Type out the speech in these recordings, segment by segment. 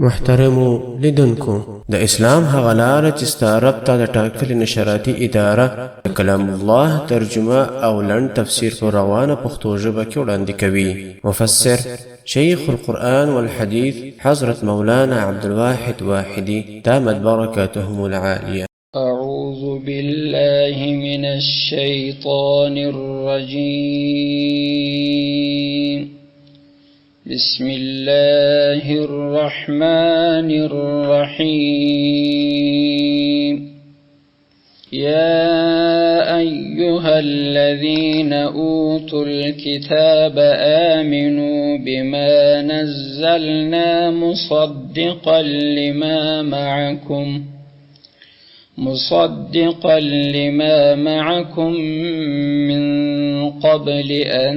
محترمو لیدونکو د اسلام هغه لاره چې ستا رب ته د ټاکلې نشراتي اداره د کلام الله ترجمه او لنډ تفسیر په روانه پښتو ژبه کې وړاندې کوي. مفسر شیخ القرآن والحدیث حضرت مولانا عبدالواحد واحدي دامت برکاتهم العالیه. أعوذ بالله من الشيطان الرجيم. بسم الله الرحمن الرحيم. يا أيها الذين أوتوا الكتاب آمنوا بما نزلنا مصدقا لما معكم من قبل أن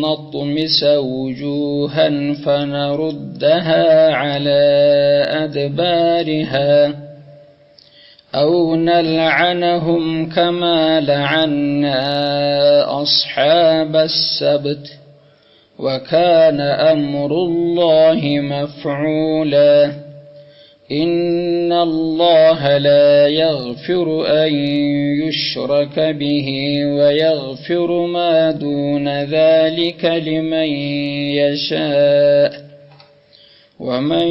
نطمس وجوها فنردها على أدبارها أو نلعنهم كما لعنا أصحاب السبت وكان أمر الله مفعولا. إن الله لا يغفر أن يشرك به ويغفر ما دون ذلك لمن يشاء ومن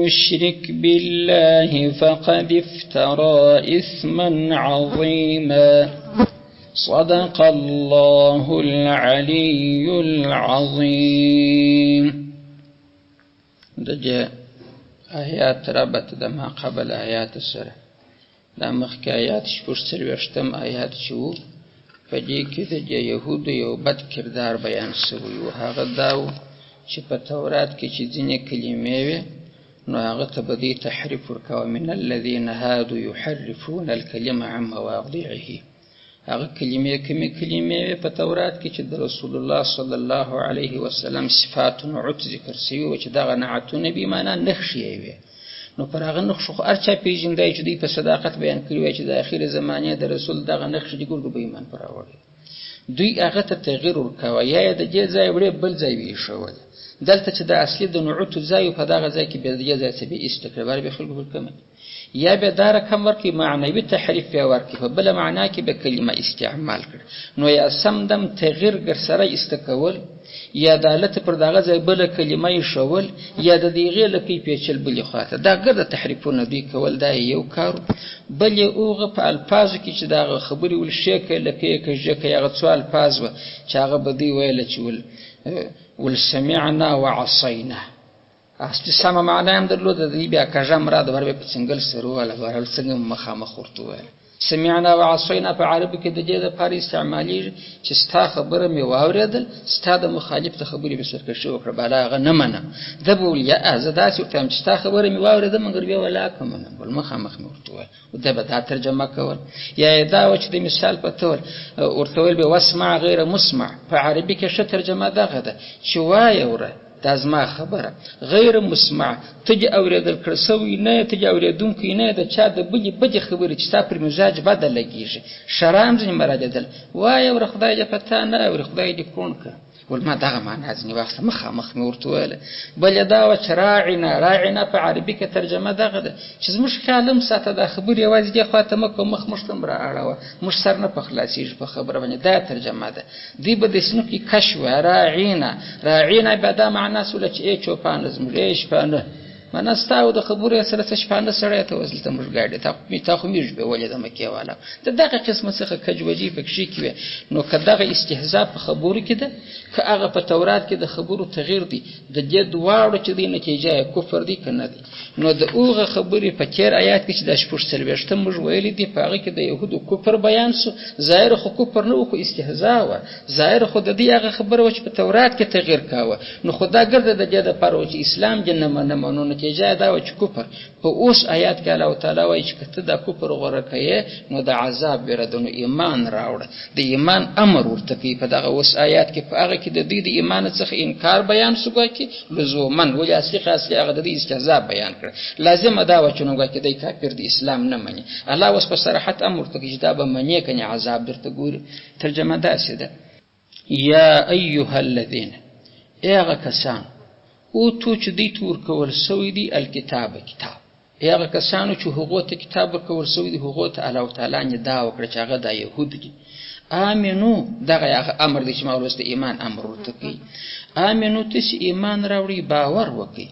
يشرك بالله فقد افترى إثما عظيما. صدق الله العلي العظيم. دجه آیات ربط د ما قبل آیات سره. دا مخکې آیات 46 آیات چې وو، په دې کې د یهودو یو بد کردار بیان سوی و. هغه دا و چې په تورات کې چې ځینې کلمې وې نو هغه ته به دوی تحریف ورکاوه، من الذین هادو یحرفون الکلمه عن مواضعه. هغه کلمې کومې کلمې وې په تورات کې چې د رسول الله صلی الله علیه وسلم صفات نعوت ذکر سوي وو، چې دغه نعتونه بې معنا نښې یې وې. نو پر هغه نښو خو هر چا پېژندی چې دوی په صداقت بیان کړي وای چې د اخرې زمانې د رسول دغه نښې دي، ګورګو به ایمان پر راوړي. دوی هغه ته تغییر ورکاوه، یا یې د دې ځای وړې بل ځای ویښول. دلته چې د اصلي د نعوتو ځای په دغه ځای کې بیا د دې ځای څه بې ایسته کړې، باره بیا خلکو پر کمه یا بیا دا رقم ورکړي، معنوي تحریف بیا ورکړي، په بله معنا کې به کلمه استعمال کړي. نو یا سم دم تغییر ګرسره ایسته کول، یا د هلته پر دغه ځای بله کلمه ایښول، یا د دغې لکۍ پیچل بلې خواته، دا ګرده تحریفونه دوی کول. دا یې یو کار. بل یې هغه په الفاظو کې چې د هغه خبرې ول ښې کړې، لکۍ یې کږې کړې، هغه څو الفاظ وه چې هغه به دوی ویله چې ول سمعنا وعصینا. اصلي سمه معنا یې هم درلوده، د دوی بیا کږه مراد بهر بیا په څنګل سره وویله، بهرحال څنګه مخامخ ورته وویله. سمعنا وعصینا په عربو کې د دې دپاره استعمالېږي چې ستا خبره مې واورېدل، ستا د مخالف د خبرې مې سرکشي وکړه، بالا هغه نه منم. ده به ویل یا زه داسې ورته وایم چې ستا خبره مې واورېده مګر بیا ولاکه منم، بل مخامخ مې ورته وویل. ده به دا ترجمه کول. یا یې دا وه چې د مثال په طور ورته ویل به واسمع غیر مسمع. په عربي کې ښه ترجمه دغه ده چې وایې وره دا زما خبره، غیر مسمع، ته دې اورېدل کړل سوی نه یې، ته دې اورېدونکی نه یې، د چا د بلې بدې خبرې چې ستا پر مزاج بده لګېږي، شرام ځینې مرادېدل، وایه وره خدای دې په تا نه اوري، خدای دې کوڼ کړه. ول ما دغه معنا ځینې واخیسته، مخامخ مې ورته وویله. بله دا وه چې راعنا، راعنا په عربي کې ترجمه دغه ده چې زموږ خیال هم ساته، دا خبرې یوازې دې خوا ته مه کوه، مخ موږ ته هم را اړوه، موږ سر نه په خلاصېږي په خبره باندې. دا ترجمه ده. دوی به د سینو کې کش وه، راعینا، راعینا بیا دا معنا سوله چې ای چوپانه زموږ، ای شپانه، معنا ستا او د خبرو یې سره څه شپانه سړی ته اوس دلته موږ ګاډي تا خو میږ بیولې د مکې والا. د دغه قسمه څخه کجوجې پکښې کې وې. نو که دغه استهزا په خبرو کې ده، که هغه په تورات کې د خبرو تغییر دی، د دې دواړو چې دی نتیجه یې کفر دی که نه دی. نو د هغه خبرې په تېر آیات کې چې دا 46 موږ ویلي دي، په هغه کې د یهودو کفر بیان سو. ظاهر خو کفر نه و، خو استهزا وه. ظاهر خو د دې هغه خبره وه چې په تورات کې تغییر کاوه. نو خو دا ګرده د دې دپاره وه چې اسلام دې نه منم. نو نتیجه یې دا وه چې کفر. په اوس آیات کې الله تعالی وایي چې که ته دا کفر غوره کوې نو د عذاب ویره ده، نو ایمان راوړه. د ایمان امر ورته کوي په دغه اوس آیات کې. په هغه کې د دوی د ایمان څخه انکار بیان سو، ګواکې لزوما، ولې اصلي خاص هغه د دوی استهزا بیان کړه. لازمه دا وه چې نو ګواکې دی کافر دی، اسلام نه مني. الله اوس په صراحت امر ورته کوي چې دا به منې که نه عذاب درته ګوري. ترجمه داسې ده: یا ایها الذین، ای هغه کسان، اوتو چې دوی ته ورکول سوی دی الکتاب کتاب، هغه کسانو چې هغو ته کتاب ورکول سوی دی هغو ته الله تعالی ندا وکړه چې هغه دا یهود دي. آمنو، دغه هغه امر دی چې ما وروسته ایمان امر ورته کوي. آمنو، تاسې ایمان راوړئ، باور وکړئ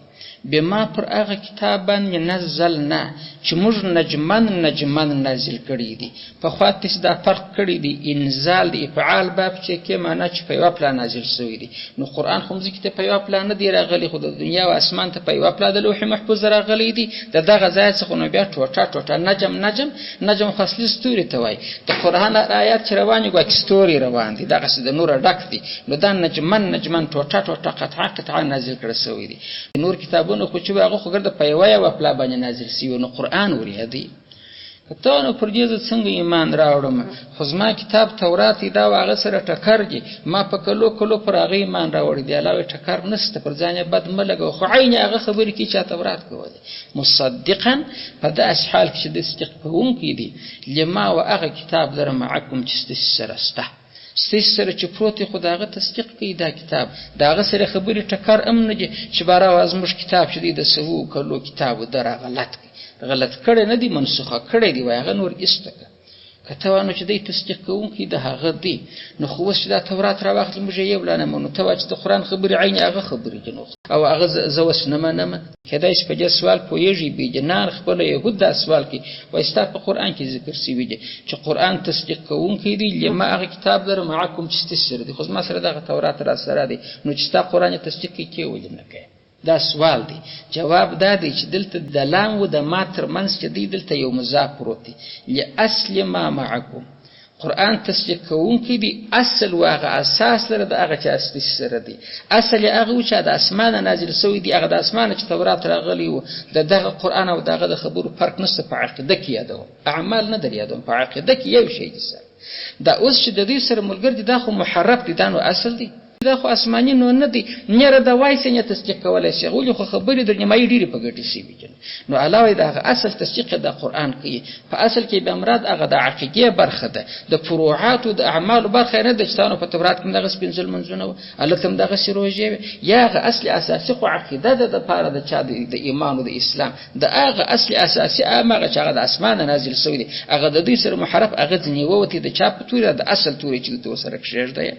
بما پر هغه کتاب باندې نزلنا چې موږ نجمن نجمن نازل کړي دي. پخوا تاسې دا فرق کړی دی، انزال د افعال باب چې کې معنا چې په یوه پلا نازل سوی دی. نو قرآن خو مځکې ته په یوه پلا نه دی راغلی، خو د دنیا او اسمان ته په یوه پلا د لوح محفوظ راغلی دی. د دغه ځای څخه نو بیا ټوټه ټوټه نجم نجم نجم خو اصلي ستوري ته وایي. د قرآن آیات چې روان دي ګواکې ستوري روان دي، دغسې د نوره ډک دي. نو دا نجمن نجمن ټوټه ټوټه قطعه قطعه نازل کړی سوی دی. نور کتابونه خو چې هغه خو ګرده په یوه یوه پلا باندې نازل سوي، نو قرآن وریادي. که ته نو پر دې زه څنګه ایمان راوړم؟ خو زما کتاب تورات دی، دا هغه سره ټکر دی، ما په کلو کلو پر هغه ایمان راوړی دی. الله وایي ټکر نشته، پر ځان یې بد مه لګوه، خو عین هغه خبرې کوي چې تورات کولې. مصدقا، په داسې حال کې چې تصدیق کوونکی دی لما و هغه کتاب لره معکم چې ستاسې سره سته، ستاسې سره چې پروت دی خو د هغه تصدیق کوي دا کتاب، د هغه سره خبرې ټکر هم نه دی چې باره زموږ کتاب چې دی د سوو کلو کتاب و ده را غلط کوي، غلط کړی نه دی، منسوخه کړی دی، وایي هغه نور ایسته که. که ته وانو چې دی تصدیق کوونکی د هغه دی، نو خو اوس چې دا تورات راواخلي موږ یې یو لا نه منو، ته وایې چې د قرآن خبرې عین هغه خبرې دي، نو او هغه زه اوس نه منم. کېدای شي په دې سوال پوهېږي بېدینان خپله یهود دا سوال کوي، وایي ستا په قرآن کې ذکر سوي دي چې قرآن تصدیق کوونکی دی لما هغه کتاب لره معکم چې ستاسې سره دی، خو زما سره دغه تورات را سره دی، نو چې ستا قرآن یې تصدیق کوي کې ولې نه کوي؟ دا سوال دی. جواب دا دی چې دلته د لام و د ما ترمنځ چې دی دلته یو مضاف پروت دی، لاصل ما معکم، قرآن تصدیق کوونکی دی اصل و هغه اساس لره د هغه چې اصلي سره دی. اصل یې هغه و چې د اسمانه نازل سوی دی، هغه د اسمانه چې تورات راغلی و، د دغه قرآن او د هغه د خبرو فرق نشته. په عقیده کې یادوم، اعمال نه در یادوم، په عقیده کې یو شی دی سره. دا اوس چې د دوی سره ملګر دي دا خو محرف دی، دا نو اصل دی، دا خو آسماني نو نه دی، نېره د وای څنګه تصدیق کولی شي؟ ولې خو خبرې در نیمایي ډېرې په ګټې سوي دي. نو الله وایي د هغه اصل تصدیق د قرآن کوي. په اصل کې بیا مراد هغه د عقیدې برخه ده، د فروعاتو د اعمالو برخه نه ده چې تانو په تورات کې دغسې پنځه لمونځونه وه، هلته هم دغسې روژې وې، یا هغه اصل اساسي خو عقیده ده دپاره د چا د ایمان او د اسلام، د هغه اصل اساسي هماغه چې هغه د اسمانه نازل سوی دی، هغه د دوی سره محرف هغه ځینې ووتی د چا په توري، د اصل توري چې دلته ورسره کښېږدی.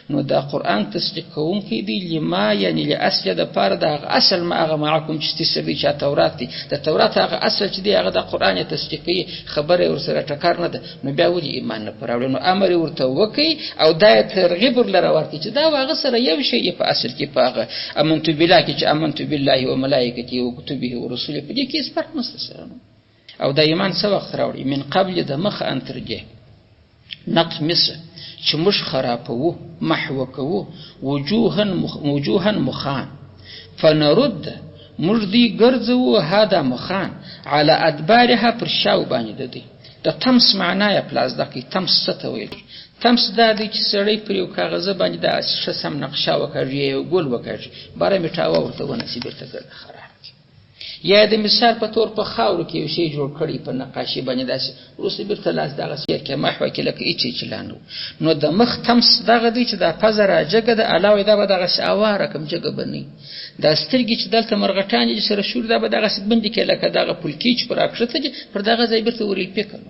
نو دا قرآن تصدیق کوونکی دی لما یعنی لاصل د پاره د هغه اصل ما هغه معکم چې ستاسې سره دی چې تورات دی، د تورات هغه اصل چې دی هغه د قرآن یې تصدیق کوي، خبره یې ورسره ټکر نه ده، نو بیا ولې ایمان نه پر راوړي؟ نو امر یې ورته وکړي او دا یې ترغیب ورله ورکړي چې دا هغه سره یو شی دی په اصل کې، په هغه امنتو بالله کې چې امنتو بالله و ملائکته و کتبه و رسوله، په دې کې هېڅ فرق نشته سره. نو او دا ایمان څه وخت راوړي؟ من قبل د مخه ان تر دې نطمس چې موږ خرابوو محوه کوو وجوها مخان، فنرد موږ دوی ګرځوو هذا مخان علی ادبارها پر شاو باندې د دوی. د تمس معنا یې پلا زده کړئ. تمس څه ته ویل؟ تمس دا دی چې سړی پر یو کاغذ باندې داسې ښه سم نقشه وکاږي یا یو ګل وکاږي، باره میټاوه ورته ونیسي بېرته ګرده خراب کړي. یا د مثال په تور په خاورو کې یو شی جوړ کړی په نقاشي باندې داسې وروسته بېرته لاس دغسې یې کې محوه کې لکه هېڅ چې لا نه و. نو د مخ تمس دغه دی چې دا پزه راجګه ده، الله وایي دا به دغسې اواره کړم، جګه به نه وي. دا سترګې چې دلته مرغټان دي چې سره شوري دا به دغسې بندې کړې لکه دغه پلکې چې پر راکښته دي پر دغه ځای بېرته ورېپې کړم.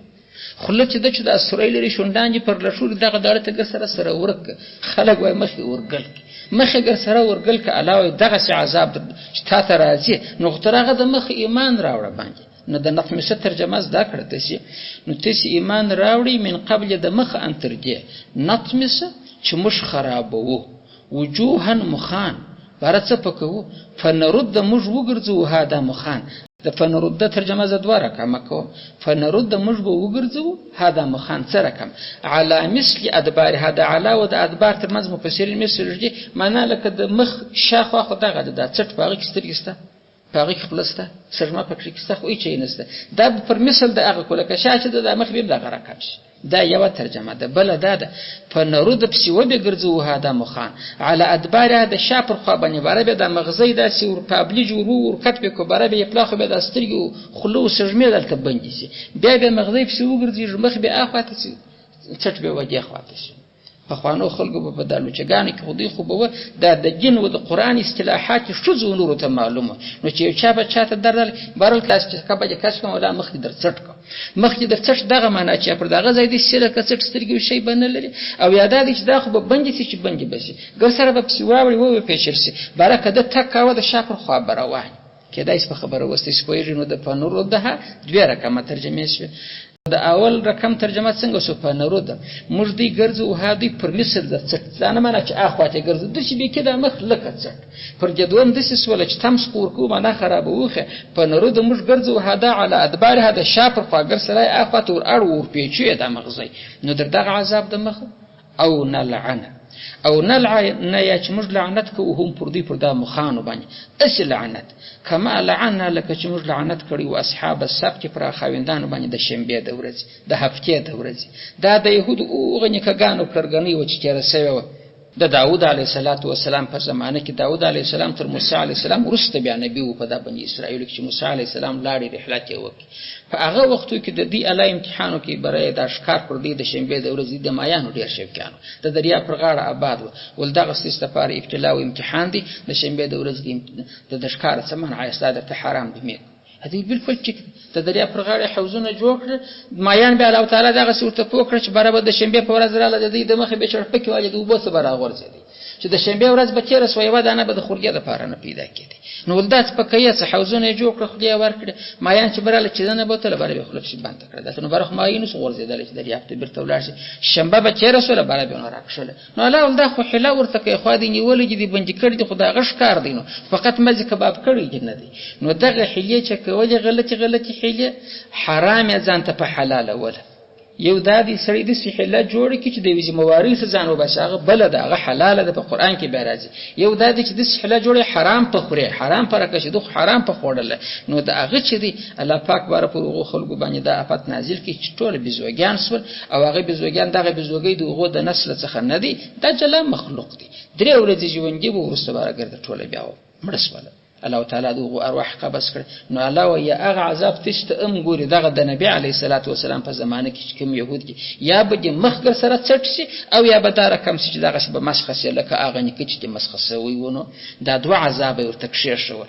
خوله چې ده چې دا سوری لري شونډان دي پر لښوري دغه داړه ته ګر سره سره ورک که، خلک وایي مخ یې ورګل کړي، مخ یې ګر سره ورګل که، الله وایي دغسې عذاب چې تا ته راځي، نو خو تر هغه د مخ ایمان راوړه باندې. نو د نطمسه ترجمه زده کړه تاسې، نو تاسې ایمان راوړئ من قبل د مخه ان تر دې نطمسه چې موږ خرابوو وجوها مخان، باره څه پکوو؟ فنرد موږ وګرځوو هذا مخان. د فنرد ترجمه زه دوه رقمه کوم، فنرد موږ به وګرځوو هذا مخان څه رقم؟ علی مثل ادبارها، د علا و د ادبار ترمنځ مفسرین مثل ږدي، معنا لکه د مخ شاخوا خو دغه ده، دا څټ په هغه کې سترګې شته، په هغه کې خوله شته، سږمه پکښې کې شته، خو هېڅ یې نشته. دا به پر مثل د هغه کو لکه شا چې ده دا مخ به هم دغه رقم شي. دا یوه ترجمه ده. بله دا ده فنرد پسې وبې ګرځوو هذا مخان علی ادبارها، د شا پر خوا باندې باره بیا دا مغزی داسې ور پابلیج ورو ورکټ پې کو، باره بیا یې پلا خو بیا دا سترګې خوله او سږمې دلته بندې شي، بیا بیا مغزی پسې وګرځېږي، مخ بیا اخوا ته شي، څټ بیا ودې خوا ته شي. پخوانو خلکو به په دا لوچګانو کې خو دوی خو به دا د دین و د قرآن اصطلاحات ښځو و نورو ته معلوم وه. نو چې یو چا به چا ته درد بهرحال کلاس چې کبه دې کش کوم ولا مخ دې در څټ کوم، مخ دې در څټ دغه معنا چې پر دغه ځای دې سي لکه څټ سترګې شی به نه لري، او یا دا دی چې دا خو به بندې سي چې بندې به سي، ګر سره به پسې واوړي وبه پېچل سي، باره که ده تګ کاوه د شا پر خوا به روان کېدای سي. په خبره اوس تاسې پوهېږئ. نو د فنردها دوې رقمه ترجمې سوې. د اول رقم ترجمه څنګه سو؟ فنرد موږ دوی ګرځو ها دوی پر مثل د څټ، دا نه معنا چې اخوا ته ګرځو، داسې بیخي دا مخ لکه څټ. پر دې دویم داسې سوله چې تمس خو ورکوو معنا خرابه وخه، فنرد موږ ګرځو ها دا علی ادبارها د شا پر خوا ګر سره اخوا ته ور اړو ورپېچو یې دا مغزی، نو در دغه عذاب د مخه او نلعنه او نلعنه یا چې موږ لعنت کوو هم پر دوی پر دا مخانو باندې داسې لعنت کما لعنا لکه چې موږ لعنت کړی و اصحاب السبت پر خاوندانو باندې د شنبې د ورځې د هفتې د ورځې. دا د یهودو هغه نیکهګانو پلرګنۍ وه چې تېره سوې وه د داود علیه السلام په زمانه کې. داود علیه السلام تر موسی علیه السلام وروسته بیا نبي و په دا بني اسرائیلو کې چې موسی علیه السلام لاړې رحلت یې وکړي. په هغه وختو کې د دې الله امتحانو کې برای دا ښکار پر دې د شنبې د ورځې د مایانو ډېر شوقیانو د دریا پر غاړه آباد و، ول دغه څیز لپاره ابتلا او امتحان دی. د شنبې د ورځې د ښکار څه منع ستا درته حرام دی مې هدي بالکل ټیک د دریا پر غاړې حوضونه جوړ کړل. مایان بیا الله تعالی دغسې ورته پوه کړه چې برابر د شنبې په ورځ راله د دوی د مخې به چړپکې والې د اوبو څخه به راغورځېدې، چې د شنبې ورځ به تېره سوه یوه دانه به د خورګې دپاره نه پیدا کېدې. نو ول دا څپکه څه حوضونه یې جوړ کړه، خولې یې ورکړې. مایان چې به راله چې نه بوتله باره به یې خوله پسې بنده کړه، داسې نو باره خو مایي نسو غورځېدلی چې دریاب ته بېرته ولاړ شي. شنبه به تېره سوله باره به یې نو راکښله. نو الله ول دا خو حیله ورته کوي، خوا دې نیولې دي، بندي کړي دي، خو د هغه ښکار دی، نو فقط مزې کباب کړی دي نه دی. نو دغه حیلې چې کولې غلطې غلطې حیلې حرام یې ځان ته په حلاله وله. یو دا دی سړی داسې حیله جوړه کړي چې د یوې ذمهوارۍ څخه ځان وباسي، هغه بله ده، هغه حلاله ده، په قرآن کې بیا راځي. یو دا دی چې داسې حیله جوړه حرام په خورې، حرام په راکشي، ده خو حرام په خوړله. نو د هغه چې دی الله پاک باره پر هغو خلکو باندې دا آفت نازل کړي چې ټول بیزوګیان سول، او هغه بیزوګیان دغه بیزوګۍ د هغو د نسل څخه نه دی، دا جلا مخلوق دی. درې ورځې ژوندي وو، وروسته به راګرځه ټوله بیا مړه سوله. الله تعالی د هغو ارواح قبض کړ. نو الله وایي هغه عذاب تاسو ته هم ګوري دغه د نبي علیه الصلاة والسلام په زمانه کې چې کوم یهود دي، یا به دې مخ ګر سره څټ شي او یا به دا رقم شي چې دغسې به مسخه شي لکه هغه نیکه چې دې مسخه سوی و. نو دا دوه عذابه یې ورته کښېښول.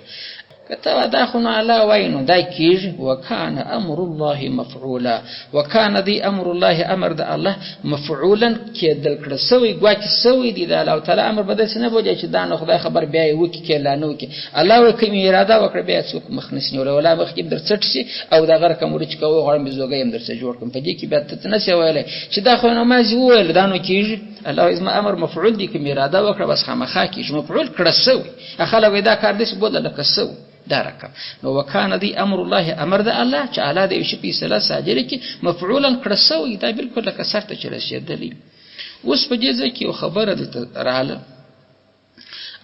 که ته دا خو نو الله وایي نو دا کېږي. وکان امر الله مفعولا، وکان دی امر الله امر د الله مفعولا کېدل کړه سوی، ګواکې سوی دی. د الله تعالی امر به داسې نه بولي چې دا نو خدای خبر بیا یې وکړي که لا نه وکړي. الله وایي که مې اراده وکړه بیا څوک مخ نه شي نیولی، ولا مخکې هم در څټ شي او دغه رقم ورچ که وغواړم بیزوګی هم درڅه جوړ کړم. په دې کې بیا ته څه نه شې ویلی چې دا خو نو مازې وویل دا نو کېږي. الله وایي زما امر مفعول دی، که مې اراده وکړه بس خامخا کېږي، مفعول کړه سوی. خلک وایي دا کار داسې بوله لکه سوی دا رقم. نو وکان دی امر الله امر د الله چې الله د یو شي فیصله صادره کړي مفعولا کړه سوی، دا بالکل لکه سر ته چې رسېدلی. اوس په دې ځای کې یو خبره دلته راغله،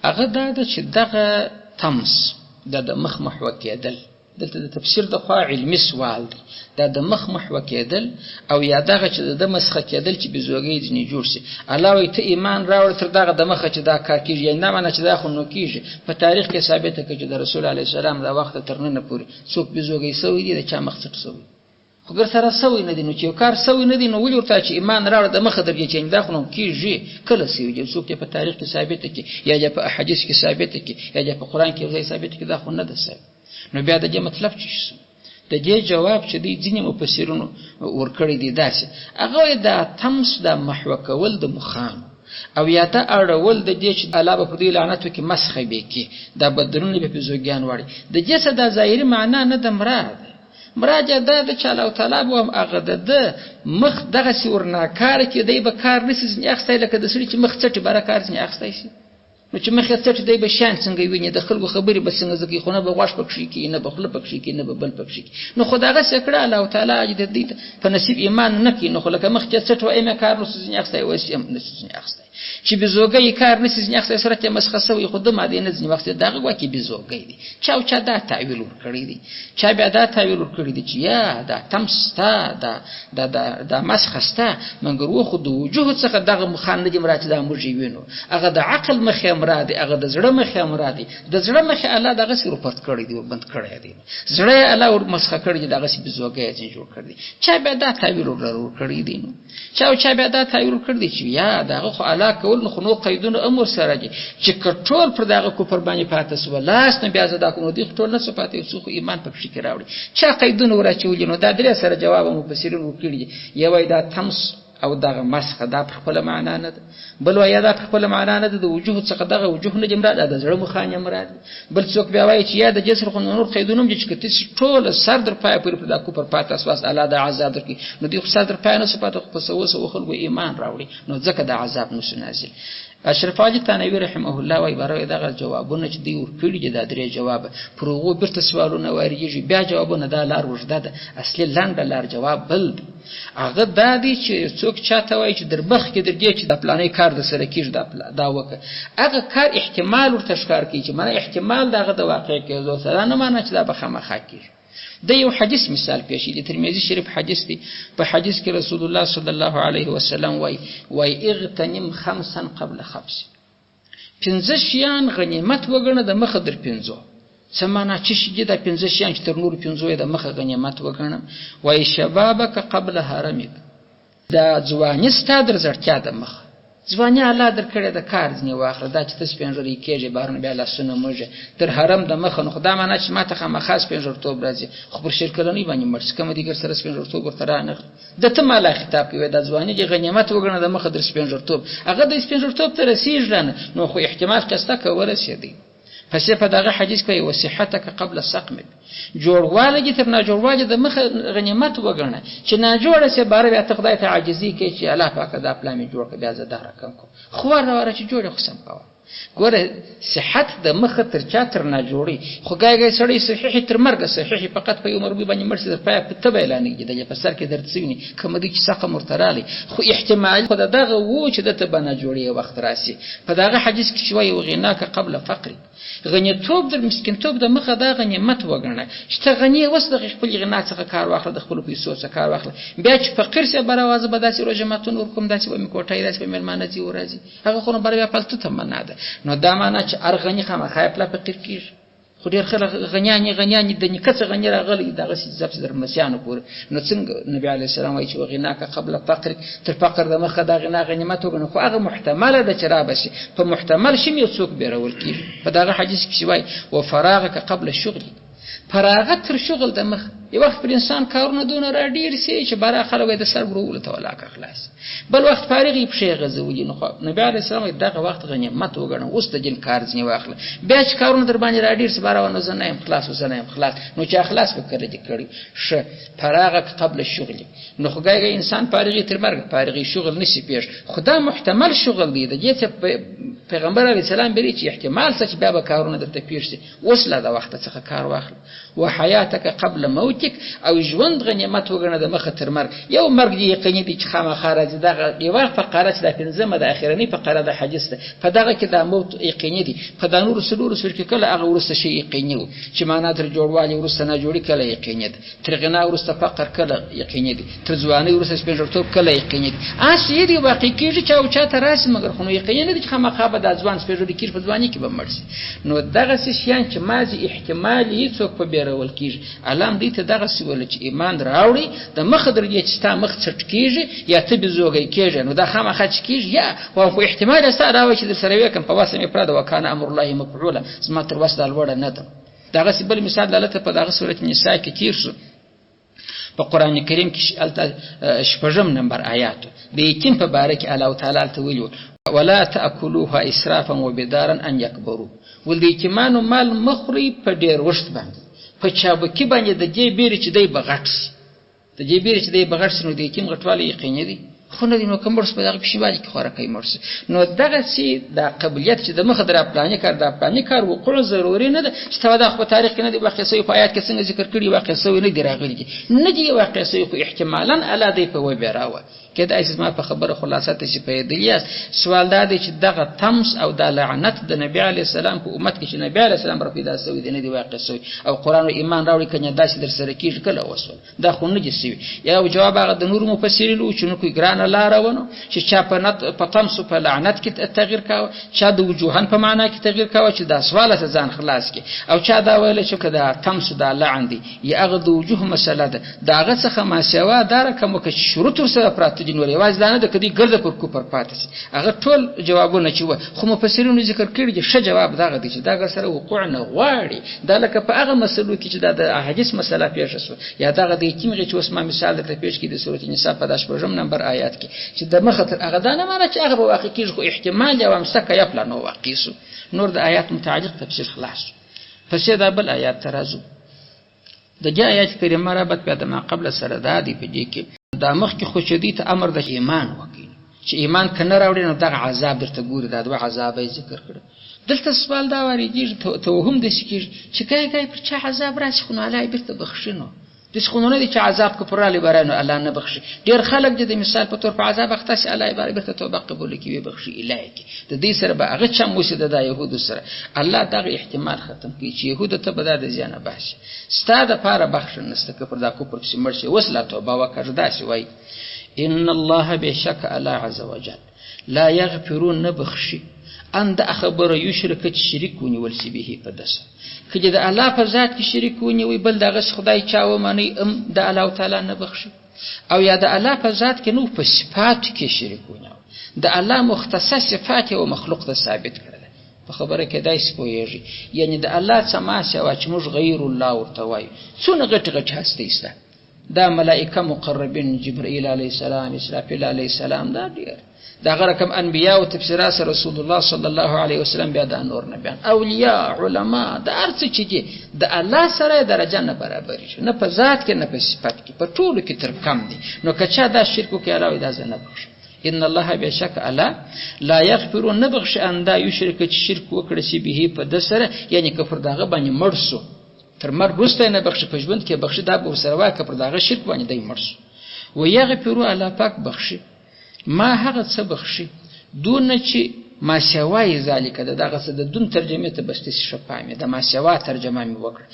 هغه دا ده چې دغه تمس دا د مخ محوه کېدل، دلته د تفسیر د خوا علمي سوال دی، دا د مخ محوه کېدل او یا دغه چې د مسخه کېدل چې بیزوګۍ ځینې جوړ شي. الله وایي ته ایمان راوړه تر دغه د مخه چې دا کار کېږي، یعنې دا معنا چې دا خو نو کېږي. په تاریخ کې ثابته کړه چې د رسول علیه السلام د وخته تر ننه پورې څوک بیزوګۍ سوی دی، د چا مخ څټ سوی خو ګر سره سوی نه دی. نو چې یو کار سوی نه دی نو ولې ورته چې ایمان راوړه د مخه درجې چې دا خو نو کېږي کله سوی دی، څوک یې په تاریخ کې ثابته کړي یا یې په احادیث کې ثابته کړي یا یې په قرآن کې یو ځای ثابته کړي، دا خو نه ده سوی. نو بیا د دې مطلب څه شو؟ د دې جواب چې دی ځینې مفسرینو ورکړی دی داسې، هغه وایي دا تمس دا محوه کول د مخانو او یا دا اړول د دې چې الله به په دوی لعنت وکړي مسخه به کړي، دا بدلونه به پې زوګیان واړي، د دې څه دا ظاهري معنا نه ده مراد. مراد یې دا ده چې الله تعالی به هم هغه د ده مخ دغسې ورناکاره کړي، دی به کار نه شي ځینې اخیستی لکه د سړي چې مخ څټي باره کار ځینې اخیستی شي. نو چې مخ یې څټي دی به شیان څنګه ویني، د خلکو خبرې به څنګه زده کوي، خو نه به غوږ پکښې کړي، نه به خوله پکښې کړي، نه به بل پکښې کړي. نو خو دغسې کړه الله تعالی چې د دوی په نصیب ایمان نه کړي، نو خو لکه مخ چې څټ وایي مې کار نسو ځینې اخیستی، اوس یې هم نسو ځینې اخیستی. چې بیزوګۍ کار نسي ځینې اخیستی، صورت یې مسخه سوی، خو ده مادې نه ځینې واخیستی، د هغه ګواکې بیزوګۍ دی. چا او چا دا تاویل ورکړی دی، چا بیا دا تاویل ورکړی دی چې یا دا تمس سته، دا دا دا مسخه سته، مګر و خو د وجوه څخه دغه مخان نه دي مراد چې دا موږ یې وینو، هغه د عقل مخ یې مراد دی، هغه د زړه مخې مراد دی. د زړه مخې الله دغسې ورپرت کړی دی، وربند کړی دی، زړه یې الله ورمسخه کړی دی، دغسې بیزوګی یې ځینې جوړ کړی دی. چا بیا دا تاویل ورکړی دی؟ نو چا او چا بیا دا تاویل ورکړی دی چې یا د هغه خو الله کول، نو خو نور قیدونه هم ورسره دي چې که ټول پر د هغه کفر باندې پاته سوه لاس، نو بیا زه دا کوم، نو دوی خو ټول نه سو پاتې، یو څو خو ایمان پکښې کې راوړي. چا قیدونه وراچولي؟ نو دا درې سره جواب مفسرین ورکړي دي. یو یې دا تمس او دغه مسخه، دا پر خپله معنا نه ده. بل وایي دا پر خپله معنا نه ده، د وجوه څخه دغه وجوه نه دي مراد، دا د زړه مخانې مراد دي. بل څوک بیا وایي چې یا د دې سره خو نور قیدونه هم دي چې که تاسې ټوله سر در پایه پورې پر دا کفر پاته سواست، الله دا عذاب درکړي، نو دوی خو سر در پایه نه سو پاته، خو په سوو سوو خلکو ایمان راوړي، نو ځکه دا عذاب نه سو نازل. اشرف علي تنوي رحمه الله وایي باره دغه جوابونه چې دوی ورکړي دي، دا درې جوابه پر هغو بیرته سوالونه واردېږي، بیا جوابونه. دا لار اوږده ده، اصلي لنډه لار جواب بل دی. هغه دا دی چې څوک چاته وایي چې در مخکې در دې چې دا پلانی کار در سره کېږي دا وکړه، هغه کار احتمال ورته ښکار کوي چې معنا احتمال د هغه د واقع کېدو سره نه معنا چې دا به خامخا کېږي. د یو حدیث مثال پیش دی، ترمذی شریف حدیث دی. په حدیث کې رسول الله صلی الله علیه وسلم وای اغتنم خمسا قبل خمس، پنځه شیان غنیمت وګڼه د مخه در پنځو. څه معنا چې شي دي دا پنځه شیان چې تر نورو پنځو یې د مخه غنیمت وګڼم؟ وایي شبابک قبل هرمک، دا ځواني ستا در زړتیا د مخه. ځواني الله درکړې ده، کار ځینې واخله، دا چې ته سپینږیری کېږې بهرنه بیا لاسونه موږې تر هرم د مخه، نو خو دا معنا چې ما ته خامخا سپینږیرتوب راځي، خو پر شل کلنۍ باندې مړ شي، کومه دیګر سره سپینږیرتوب ورته رانغلی، ده ته ما الله خطاب کوي، دا ځواني دې غنیمت وګڼه د مخه در سپینږیرتوب، هغه د سپینږیرتوب ته رسېږي رانه، نو خو احتمال قسته که ورسېدی. پسې په دغه حدیث کې وصحتک قبل سقمک، جوړوالی دې تر ناجوړوالي د مخه غنیمت وګڼه، چې ناجوړه سې باره بیا ته خدای ته عاجزي کوې چې الله پاکه دا پلان مې جوړ کړه، بیا زه دا رقم کوم، خو واره واره چې جوړ یې خو سم کوه. ګوره صحت د مخه تر چا تر ناجوړي، خو ګای ګای سړی صحیح تر مرګه صحیح، فقط په یو مربي باندې مړ سي تر پایه په تبه یې لا نه کېدلې، په سر کې درد سوي نه کومه دی چې سقم ورته راغلی، خو احتمال خو د دغه وو چې ده ته به ناجوړي یو وخت راسي. په دغه حدیث کې چې وایي وغناک قبل فقرک، غنیتوب در مسکینتوب د مخه دا غنیمت وګڼه چې ته غني اوس د خپلې غنا څخه کار واخله، د خپلو پیسو څخه کار واخله، بیا چې فقیر سې باره وازه به داسې روژه ماتون ورکوم، داسې به مې کوټه داسې به مېلمانه ځي وراځي، هغه خو نو باره بیا پلتو ته منع ده. نو دا معنا چې هر غني خامخا یې پلا فقیر کېږي، خو ډېر خلک غنیانې د نیکه څخه غني راغلي دغسې ځپسې در مسیانو پورې. نو څنګه نبي علیه السلام وایي چې وغناک قبل فقرک، تر فقر د مخه دا غنا غنیمت وګڼه، خو هغه محتمله ده چې را به سي، په محتمل شي یو څوک بېرول کېږي. په دغه حدیث کې چې وایي وفراغک قبل شغلک، فراغت تر شغل د مخه. یو وخت پر انسان کارونه دونه را ډېر سي چې باره خلک یې د سر ګرولو ته ولاکه خلاص، بل وخت فارغ یې پښې غځولي. نو خو نبي علیه السلام وایي دغه وخت غنیمت وګڼه، اوس د دین کار ځینې واخله، بیا چې کارونه در باندې را ډېر سي باره نو زه نه یم خلاص، زه نه یم خلاص، نو چې خلاص به کله دې کړي ښه فراغک قبل شغلي. نو خو ګای انسان فارغي تر مرګ فارغي شغل نشي پېښ، خو دا محتمل شغل دی، د دې څه پیغمبر علیه السلام بری چې احتمال څه چې بیا به کارونه درته پېښ سي، اوس لا د وخته څخه کار واخله. وحیاتک قبل موتک، او ژوند غنیمت وګڼه د مخه تر مرګ. یو مرګ دی یقیني دی چې خامخا راځي، دغه یوه فقره چې دا پنځمه د اخرنۍ فقره د حدیث ده، په دغه کې دا موت یقیني دی، په دا نورو څلورو سور کې کله هغه وروسته شی یقیني و چې معنا تر جوړوالي وروسته ناجوړي کله یقیني ده، تر غنا وروسته فقر کله یقیني دی، تر ځوانۍ وروسته سپینږیرتوب کله یقیني دی. هسې یې دی واقع کېږي چا او چا ته راسي، مګر خو نو یقیني نه دی چې خامخا به دا ځوان سپینږیری کېږي، په ځواني کې به مړ سي. نو دغسې شیان چې مازې احتمال یې څوک په بېرول کېږي، الله هم دوی ته دغسې ویل چې ایمان راوړئ د مخه در دې چې ستا مخ څټ کېږي یا ته بیزوګی کېږې، نو دا خامخا چې کېږي یا خو احتمال یې ستا راوړی چې در سره ویې کړم، په وسه مې پرده وکانه امرالله مفعوله، زما تر وسه دا لوړه نه ده. دغسې بل مثال دلته په دغه سورت نساء کې تېر شو، په قرآن کریم کې هلته شپږم نمبر آیات د یتیم په باره کې الله تعالی هلته ویلي ولا تأکلوها اسرافا وبدارا ان یکبروا، ول د یتیمانو مال مه خورئ په ډېر وخت باندې، په چابکي باندې، د دې بیرې چې دی به غټ سي، د دې بیرې چې دی به غټ سي، نو د یتیم غټوالی یقیني دی، خو نه دی نو که مړ سو په دغه پښیماني کې خوراکی مړ سي. نو دغسې دا قبلیت چې د مخه د راپلاني کار دا پلاني کار وقوع ضروري نه ده چې ته دا خو په تاریخ کې نه دی واقع سوی، په آیات کې څنګه ذکر کړي واقع سوی نه دی راغلي دي، نه دی واقع سوی، خو احتمالاً الله دی په وبېراوه. کېدای شي زما په خبره خلاصه تاسې پوهېدلي یاست. سوال دا دی چې دغه تمس او دا لعنت د نبي علیه السلام په امت کې چې نبي علیه السلام را پیدا سوی دی نه دی واقع سوی، او قرآن او ایمان راوړي که نه داسې در سره کېږي کله وسول، دا خو نه دي سوي. یو جواب هغه د نورو مفسرینو و چې نو کوی ګرانه لاره ونه چې چا په تمس په لعنت کې تغییر کاوه، چا د وجوهن په معنا کې تغییر کاوه چې دا سواله څخه ځان خلاص کړي، او چا دا ویل چې که دا تمس دا لعن دی یا هغه د وجوه مسله ده، د هغه څخه ما سوا دا رقم وکړه چې شروط ورسره پراته دي، نور یوازې دا نه ده که دوی ګرده پر کفر پاتې سي. هغه ټول جوابونه چې وه خو مفسرینو ذکر کړي دي. ښه جواب دغه دی چې دا ګر سره وقوع نه غواړي، دا لکه په هغه مسلو کې چې دا د احادیث مسله پېښه سوه، یا دغه د یتیم غي چې اوس ما مثال درته پېښ کړي د سورة نساء په دا شپږم نمبر آیات کې چې د مخه تر هغه دا نه معنی چې هغه به واقع کېږي، خو احتمال یو امسکه یا پلانو واقع سو. نور د آیات متعلق تفسیر خلاص سو. پسې دا بل آیات ته راځو. د دې آیات کریمه ربط بیا د ما قبل سره دا دی په دې کې دا مخکې خو چې دوی ته امر د ایمان وکړي چې ایمان که نه راوړي نو دغه عذاب درته ګوري، دا دوه عذابه یې ذکر کړه. دلته سوال دا واردېږي، توهم داسې کېږي چې ګای ګای پر چا عذاب راسي خو نو الله یې بېرته بخښي، نو داسې خو نو نه دی چې عذاب که پر رالی به نو الله نه بخښي. ډېر خلک دي د مثال په طور په عذاب اخته سي الله یې بېرته توبه قبوله کړي ویې بخښي اله یې کړي. د دې سره به هغه چم وسي د دا یهودو سره الله دغه احتمال ختم کړي چې یهودو ته به دا د زیانه باسي، ستا دپاره بخښه نشته که پر دا کفر پسې مړ شي، اوس لا توبه وکړه. داسې وایي ان الله بېشکه الله عز وجل لا یغفرو نه بخښي ان د خبره یشرک چې شریک ونیول سي به په ده سره، که د الله په ذات کې شریک ونیوي بل دغه خدای چا ومني ام د الله تعالی نه بخښي، او یا د الله په ذات کې نو په صفاتو کې شریک ونیوي، د الله مختصه صفات یو مخلوق ته ثابت کړل. په خبره کې داسې پوهېږي یعنې د الله څه ما سوا چې موږ غیر الله ورته وایو څونه غټې غټې هستۍ شته، دا ملائکه مقربین جبرئیل علیه السلام اسرافیل علیه السلام دا ډېر دا غره کم انبیاء او تفسیرات سره رسول الله صلی الله علیه وسلم بیا دا نور نبیان اولیاء علما دا هر څه چې دي د الله سره درجه نه برابرېږي، نه په ذات کې نه په صفت کې، په ټولو کې تر کم دي. نو که چا دا شرک وکړي الله وایي دا زه نه بخښم. ان الله بېشکه الله لا یغفر نه بخښي ان دا یشرک چې شرک وکړي سي به په ده سره، یعنې که پر دغه باندې مړ سو تر مرګ وروسته یې نه بخښي، په ژوند کې بخښي دا به ورسره وایي که پر دغه شرک باندې دی مړ سو. ویغفر الله پاک بخښي ما هغه څه بخښي دونه چې ما سوای ذالک د دغه څه د دون ترجمې ته بس داسې ښه پام یې د ما سوا ترجمه مې وکړه.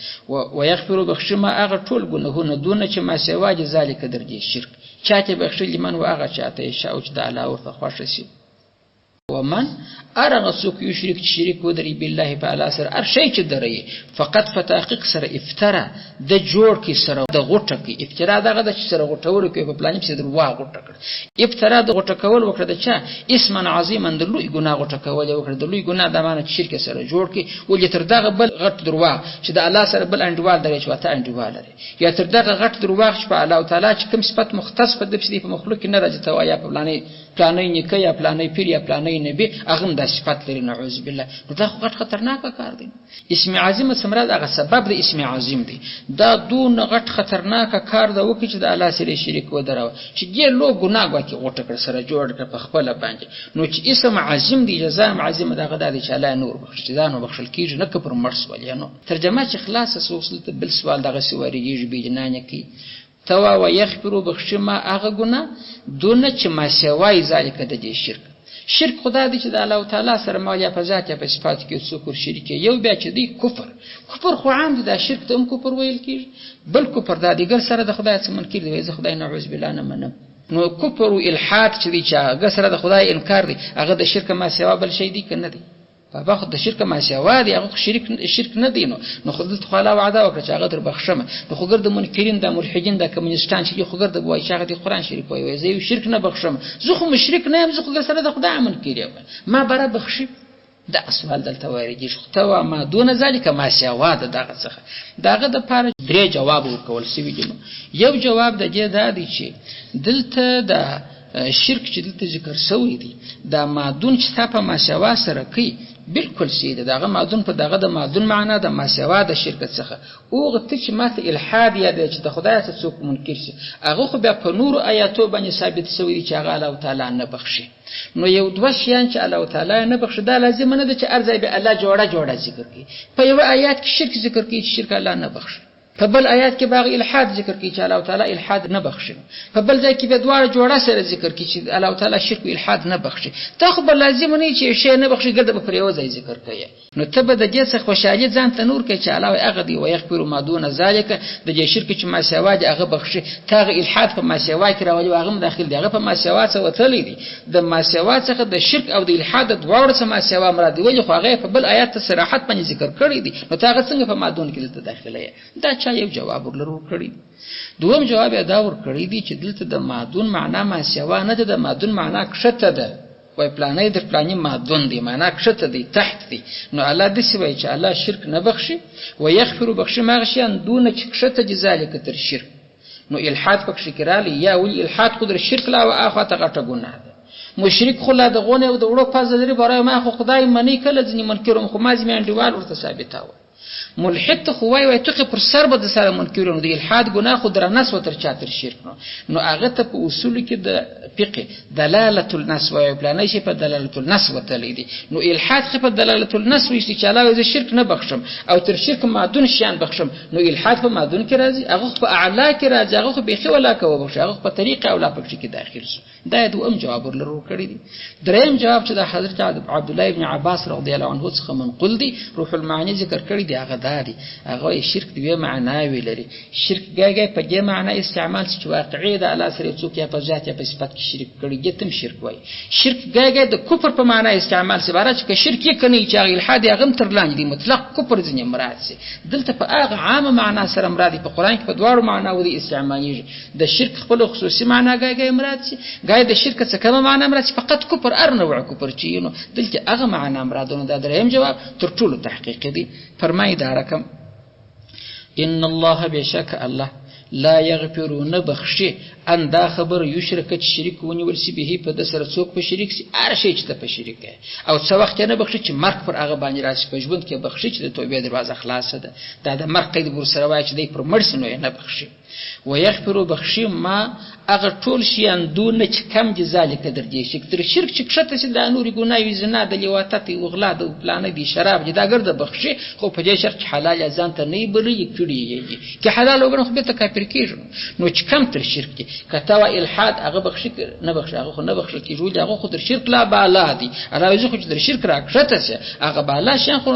ویغفر بخښي ما هغه ټول ګناهونه دونه چې ما سوا دي ذالک در دې شرک، چاته بخښي لمن و هغه چاته یې شاء چې د الله ورته خوښه سي. ومن هر هغه څوک یشرک چې شریک ودري بالله په الله سره هر شی چې دري فقط په تحقیق سره افترا د جوړ کې سره د غوټه کې، افترا دغه ده چې سره غوټولو کې په پلاني پسې درواغ غوټه کړ، افترا د غوټه کول وکړه د چا اسما عظیما د لوی ګناه غوټه کول یې وکړه، د لوی ګناه دا معنی چې شرک سره جوړ کړي، ولې تر دغه بل غټ درواغ چې د الله سره بل انډیوال دري چې ورته انډیوال لري، یا تر دغه غټ درواغ چې په الله تعالی چې کوم صفت مختص په ده پسې دی په مخلوق کې نه راځي ته وایه په پلاني پلانۍ نیکه یا پلانۍ پیر یا پلانۍ نبي هغه هم دا صفت لري نعوذ بالله. نو دا خو غټ خطرناک کار دی. اسم عظیم څه مراد هغه سبب د اسم عظیم دی، دا دونه غټ خطرناک کار ده وکړي چې د الله سره شریک ودروه چې دې لو ګناه ګواکې غوټه کړه سره جوړ کړه په خپله باندې. نو چې اسم عظیم دی جزا هم عظیمه ده، هغه دا دی چې الله نور بخښي چې دا نو بخښل کېږي نه که پر مړ سول. یا نو ترجمه چې خلاصه سوه اوس دلته بل سوال دغسې واردېږي بې کوي ته وا ویغفرو بخښي ما هغه ګناه دونه چې ما سوای ذالک د دې شرک. شرک خدا دی چې د الله تعالی سره ما یا په ذات یا په صفات کې څوک ور شریک یو بیا چې دی کفر، کفر خو عام دی دا شرک ته هم کفر ویل کېږي، بل کفر دا دی ګر سره د خدای څخه منکر دی وایي زه خدای نعوذ بالله نه منم. نو کفر او الحاد چې دی چې هغه سره د خدای انکار دی هغه د شرک ما سوا بل شی دی که نه دی؟ بابا خو د شرک ما سوا دی، هغه خو شرک نه دی. نو خو دلته خو الله وعده وکړه چې هغه در بخښمه. نو خو ګرد منکرین دا ملحدین دا کمونستان چې دي خو ګرد وایي چې هغه د قرآن شریف وایي زه یو شرک نه بخښم، زه خو مشرک نه یم، زه خو ګر سره د خدای منکر یم، ما بره بخښي. دا سوال دلته واردېږي خو ته وا ما دون ذلک ما سوا د دغه څخه. د هغه دپاره درې جواب ورکول سوي دي. نو یو جواب د دې دا دی چې دلته د شرک چې دلته ذکر سوی دی دا مادون چې تا په ماسوا سره کوي بالکل صحیح ده، دغه مادون په دغه د مادون معنا د ماسوا د شرک څخه اوغه ته چې ماته الحاد یادوې چې د خدای څخه څوک منکر شي هغه خو بیا په نورو آیاتو باندې ثابت سوی دی چې هغه الله تعالی نه بخښي. نو یو دوه شیان چې الله تعالی نه بخښي دا لازمه نه ده چې هر ځای به الله جوړه جوړه ذکر کوي، په یوه آیات کې شرک ذکر کوي چې شرک الله نه بخښي. په بل آیات کې به هغه الحاد ذکر کوي چې الله تعالی الحاد نه بخښي. په بل ځای کې به دواړه جوړه سره ذکر کوي چې الله تعالی شرک او الحاد نه بخښي. ته خو به لازم نه چې شی نه بخښي، ګرده به پر یو ځای ذکر کوي. نو ته به د دې څخه خوشحالي ځان ته نور کوي چې الله هغه دی ویغفر ما دون ذلک، د دې شرک چې ما سوا دی هغه بخښي. ته هغه الحاد په ما سوا کې راولي، هغه هم داخل دی، هغه په ما سوا څخه وتلی دی. د ما سوا څخه د شرک او د الحاد دواړو څخه ما سوا مراد دی، ولې خو هغه په بل آیات ته صراحت باندې ذکر کړی دی. نو ته هغه څنګه په ما دون کې دلته داخله یې؟ دا چا یو جواب ورلره ورکړی. دوم جواب یې دا ورکړی دی چې دلته د مادون معنا ما سوا نه ده، د مادون معنا کښته ده. وای پلانی در پلانی مادون دی، معنا کښته دی، تحت دی. نو الله داسې وایي چې الله شرک نه بخښي، ویغفر بخښي ما هغه شیان دونه چې کښته دي ذلک تر شرک. نو الحاد پکښې کې راغلی، یا ولې الحاد خو در شرک لا اخوا ته غټه ګناه ده. مشرک خو لا د غونې او د وړو پزه لري، برای ما خو خدای مني، کله ځینې منکر خو ما ځینې انډیوال ورته ثابتاوه. ملحد ته خو وای وای ته پر سر به د سره منکر، نو د الحاد ګناه خو درنه سوه تر چا تر شرک. نو هغه ته په اصول کې د فقه دلالة النص وایي، پلانی شی په دلالة النص وتلی دی. نو الحاد خو په دلالة النص وایي چې الله زه شرک نه بخښم او تر شرک مادون شیان بخښم. نو الحاد په مادون کې راځي، هغه خو په اعلی کې راځي، هغه خو بیخي ولاکه وبخښي، هغه خو په طریق اولا پکښې کې داخل شو. دا یې دوهم جواب ورلره ورکړی دی. دریم جواب چې د حضرت عبدالله ابن عباس رضی الله عنه څخه منقول دی، روح المعانی ذکر کړی دی، هغه دا دی، هغه وایي شرک دوې معناوې لري. شرک ګای په دې معنا استعمال شي چې واقعي د الله سره څوک یا په ذات یا په صفت کې شریک کړي، دې ته هم شرک وایي. شرک ګای د کفر په معنا استعمال شي، باره چې که شرک یې که نه چې هغه الحاد یې هغه هم تر لاندې دی، مطلق کفر ځینې مراد شي. دلته په هغه عامه معنا سره مراد دی، په قرآن کې په دواړو معناوو دی استعمالېږي. د شرک خپله خصوصي معنا ګای مراد شي، ګای د شرک څخه کومه معنا مراد شي، فقط کفر هر نوع کفر چې نو دلته هغه معنا مراد. نو دا دریم جواب تر ټولو تحقیقي دی. فرمایي دا رقم ان الله بشک الله لا یغفر نه بخښي ان دا خبر یشرک چې شریک ونیول شي به په د سره څوک په شریک شي، هر شی چې ته په شریک یې، او څه وخت یې نه بخښي چې مرګ پر هغه باندې راشي، په ژوند کې بخښي چې د توبې دروازه خلاصه ده. دا د مرګ قید ورسره وایي چې دی پر مړ شي نو یې نه بخښي. ویغفر بخښي ما هغه ټول شیان دونه چې کم دي ذلک در دې شرک، تر شرک چې کښته شي دا نورې ګناوې، زنا د لیواطت او غلا د پلانه دي، شراب دي، دا ګرده بخښي، خو په دې شرط چې حلال یې ځان ته نه بلي کړي یې دي، که حلال وګڼي خو بېرته کافر کېږي. نو چې کم تر شرک دي، که ته وایې الحاد هغه بخښي نه بخښي، هغه خو نه بخښل کېږي، ولې هغه خو تر شرک لا بالا دي. الله زه خو چې تر شرک راکښته شي هغه بالا شیان خو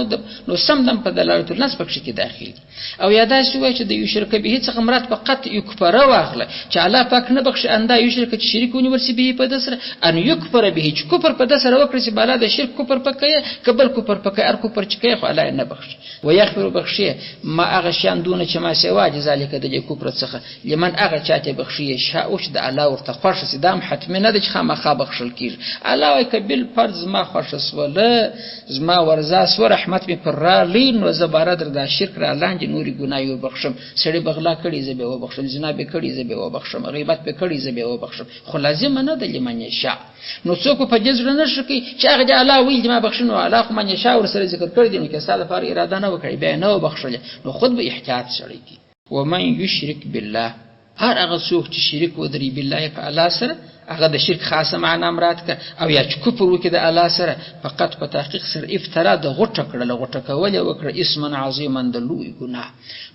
نو سم دم په دلالة النص پکښې کې داخل دي. او یا داسې وایي چې د یشرک به څخه مراد فقط یکفر واخله چې الله پاک نه بخښي ان دا یشرک چې شریک ونیول شي به په ده سره، ان یکفر به چې کفر په ده سره وکړي چې بالا د شرک کفر پکې که بل کفر پکې، هر کفر چې کوي خو الله یې نه بخښي. ویغفر بخښي ما هغه شیان دونه چې ما سوا دي ذلک د دې کفر څخه لمن هغه چا ته بخښي یشاء چې د الله ورته خوښ شي. دا هم حتمي نه ده چې خامخا بخښل کېږي. الله وایي که بالفرض زما خوښه سوله، زما ورزا سوه، رحمت مې پر راغلی، نو زه باره در دا شرک را لاندې نورې ګناوې وبخښم. سړي به غلا کړې زه به یې وبخښم، زنا به کړې زه به یې وبخښم، غیبت به کړې زه به یې وبخښم، خو لازمه نه ده لمن یشاء. نو څوک په دې زړه نه ښه کوي چې هغه دې الله ویل دي ما بخښي، نو الله خو من یشاء ورسره ذکر کړی دی، نو که ستا لپاره اراده نه وکړي بیا یې نه وبخښلې، نو خود به احتیاط سړی کوي. ومن یشرک بالله، هر هغه څوک چې شریک ودري بالله په الله سره، هغه د شرک خاصه معنا مراد که او یا چې کفر وکړي د الله سره، فقط په تحقیق سره افترا د غوټه کړله، غوټه کول یې وکړه، اسما عظیما د لوی ګناه.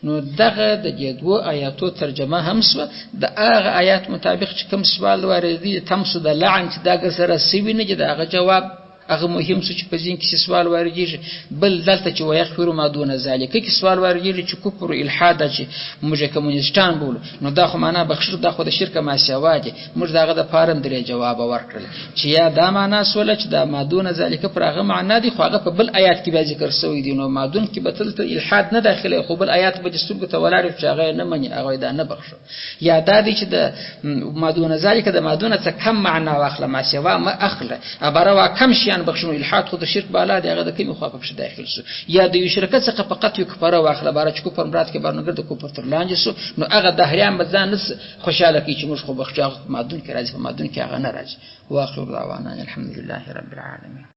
نو دغه د دې دوو آیاتو ترجمه هم سوه د هغه آیات مطابق چې کوم سوال واردېږي تمسو د لعن چې دا ګر سره سوي نه دي، د هغه جواب هغه مهم څه چې په ذهن کې سوال واردېږي. بل دلته چې ویغفر ما دون ذلک کې سوال واردېږي چې کفر الحاد چې موږ کمونیسټان بولو، نو دا خو معنا بخښل دا خو د شرک ما سوا دي. موږ د هغه دپاره هم درې جوابه ورکړل چې یا دا معنا سوله چې دا ما دون ذلک پر هغه معنا دي، خو هغه په بل آیات کې بیا ذکر سوی دی، نو مادون کې به تل ته الحاد نه داخلوي، خو بل آیات به دې سترګو ته ولاړ چې هغه یې نه مني، هغه یې دا نه بخښه. یا دا دی چې د ما دون ذلک د مادونه څه کم معنا واخله، ما سوا مه اخله، عباره وا کم شیان بخښنو، الحاد خو د شرک بالا دی، هغه د کمې خوا پکښې داخل سو. یا د یو شرکت څخه فقط یو کفاره واخله، باره چې کفر مراد کې بار نو ګرد کفر تر لاندې سو، نو هغه دهریان به ځان نه خوشحاله کوي چې موږ خو بخښو، هغه په مادون کې راځي، په مادون کې هغه نه راځي. واخر دعوانا الحمد لله رب العالمین.